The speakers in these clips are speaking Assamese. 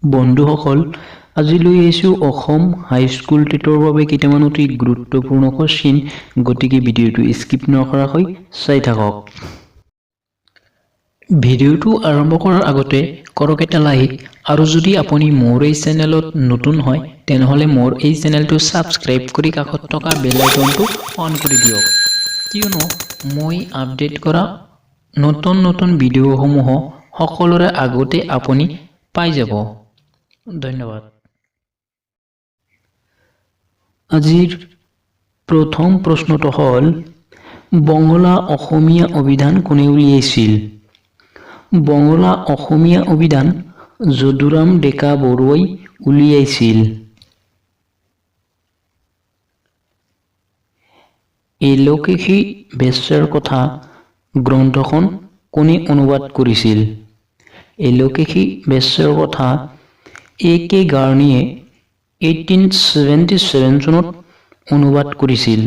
বন্ধুসকল, আজি লৈ আহিছোঁ অসম হাইস্কুল টেটৰ বাবে কেইটামান অতি গুৰুত্বপূৰ্ণ কুৱেশ্যন। গতিকে ভিডিঅ'টো স্কিপ নকৰাকৈ চাই থাকক। ভিডিঅ'টো আৰম্ভ কৰাৰ আগতে কৰক এটা লাইক আৰু যদি আপুনি মোৰ এই চেনেলত নতুন হয়, তেনেহ'লে মোৰ এই চেনেলটো ছাবস্ক্ৰাইব কৰি কাষত থকা বেল আইকনটো অন কৰি দিয়ক, কিয়নো মই আপডেট কৰা নতুন নতুন ভিডিঅ'সমূহ সকলোৰে আগতে আপুনি পাই যাব। ধন্যবাদ। আজিৰ প্ৰথম প্ৰশ্নটো হ'ল, বঙলা অসমীয়া অভিধান কোনে উলিয়াইছিল? বঙলা অসমীয়া অভিধান যদুৰাম ডেকা বৰুৱাই উলিয়াইছিল। এলোকেশী বেশ্যাৰ কথা গ্ৰন্থখন কোনে অনুবাদ কৰিছিল? এলোকেশী বেশ্যাৰ কথা এ কে গাৰ্ণীয়ে 1877 চনত অনুবাদ কৰিছিল।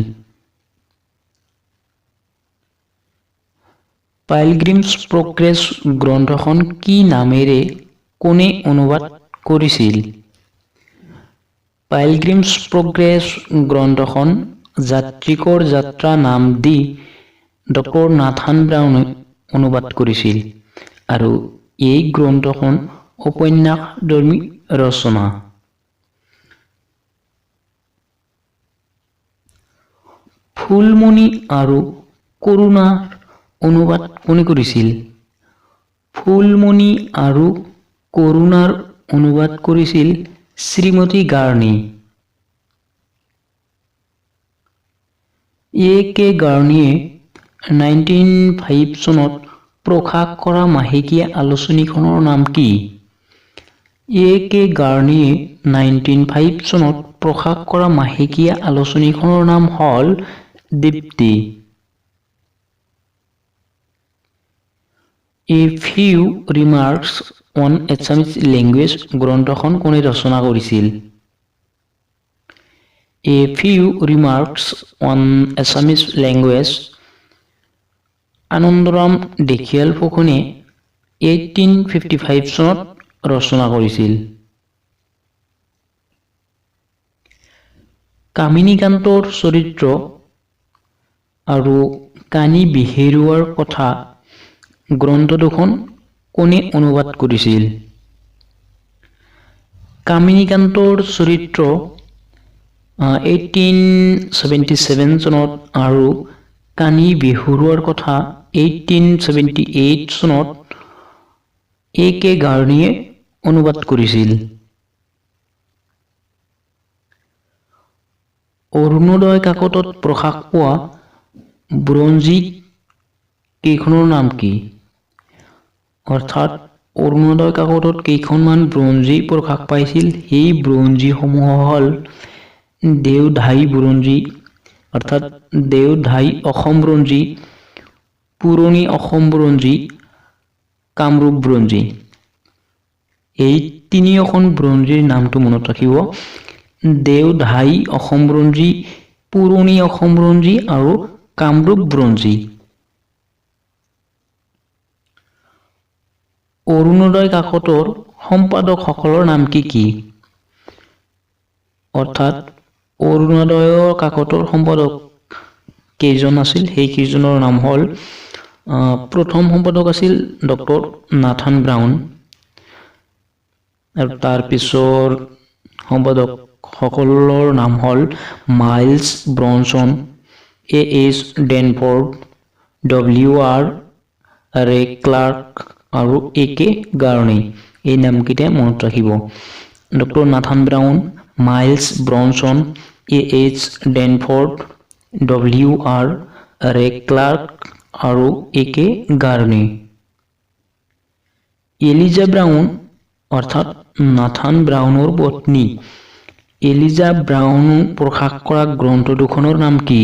পাইলগ্ৰিমছ প্ৰগ্ৰেছ গ্ৰন্থখন কি নামেৰে কোনে অনুবাদ কৰিছিল? পাইলগ্ৰিমছ প্ৰগ্ৰেছ গ্ৰন্থখন যাত্ৰিকৰ যাত্ৰা নাম দি ডক্টৰ নাথান ব্ৰাউনে অনুবাদ কৰিছিল আৰু এই গ্ৰন্থখন উপন্যাসধৰ্মী ৰচনা। ফুলমণি আৰু কৰুণাৰ অনুবাদ কোনে কৰিছিল? ফুলমণি আৰু কৰুণাৰ অনুবাদ কৰিছিল শ্ৰীমতী গাৰ্ণী। এ কে গাৰ্ণীয়ে 1905 চনত প্ৰকাশ কৰা মাহেকীয়া আলোচনীখনৰ নাম কি? এ কে গাৰ্ণীয়ে 1905 চনত প্ৰকাশ কৰা মাহেকীয়া আলোচনীখনৰ নাম হ'ল Dipti. A few remarks on Assamese language গ্ৰন্থখন কোনে ৰচনা কৰিছিল? A few remarks on Assamese language Anandaram Dhekial ফুকনে 1855 চনত ৰচনা কৰিছিল। কামিনীকান্তৰ চৰিত্ৰ আৰু কানি বিহেৰুৱাৰ কথা গ্ৰন্থ দুখন কোনে অনুবাদ কৰিছিল? কামিনীকান্তৰ চৰিত্ৰ 1877 চনত আৰু কানি বিহুৰুৱাৰ কথা 1878 চনত এ কে গাৰ্ণীয়ে অনুবাদ কৰিছিল। অৰুণোদয় কাকতত প্ৰকাশ পোৱা বুৰঞ্জী কেইখনৰ নাম কি? অৰ্থাৎ অৰুণোদয় কাকতত কেইখনমান বুৰঞ্জী প্ৰকাশ পাইছিল, সেই বুৰঞ্জীসমূহ হ'ল দেওধাই বুৰঞ্জী, অৰ্থাৎ দেওধাই অসম বুৰঞ্জী, পুৰণি অসম বুৰঞ্জী, কামৰূপ বুৰঞ্জী। এই তিনিওখন বুৰঞ্জীৰ নামটো মনত ৰাখিব, দেওধাই অসম বুৰঞ্জী, পুৰণি অসম বুৰঞ্জী আৰু কামৰূপ বুৰঞ্জী। অৰুণোদয় কাকতৰ সম্পাদকসকলৰ নাম কি কি? অৰ্থাৎ অৰুণোদয়ৰ কাকতৰ সম্পাদক কেইজন আছিল, সেই কেইজনৰ নাম হ'ল, প্ৰথম সম্পাদক আছিল ডক্টৰ নাথান ব্ৰাউন আৰু তাৰ পিছৰ সম্পাদকসকলৰ নাম হ'ল Miles Bronson, A H Danforth, W R Ray Clark আৰু এ কে গাৰ্ণী। এই নামকেইটা মনত ৰাখিব, doctor Nathan Brown, Miles Bronson, A H Danforth, W R Ray Clark আৰু এ কে গাৰ্ণী। এলিজা ব্ৰাউন, অৰ্থাৎ নাথান ব্ৰাউনৰ পত্নী এলিজা ব্ৰাউন প্ৰকাশ কৰা গ্ৰন্থ দুখনৰ নাম কি?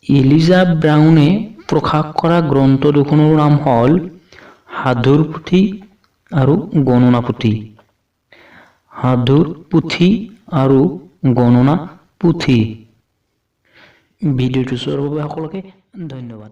এলিজা ব্ৰাউনে প্ৰকাশ কৰা গ্ৰন্থ দুখনৰ নাম হ'ল সাধুৰ পুথি আৰু গণনা পুথি। সাধুৰ পুথি আৰু গণনা পুথি। ভিডিঅ'টো চোৱাৰ বাবে সকলোকে ধন্যবাদ।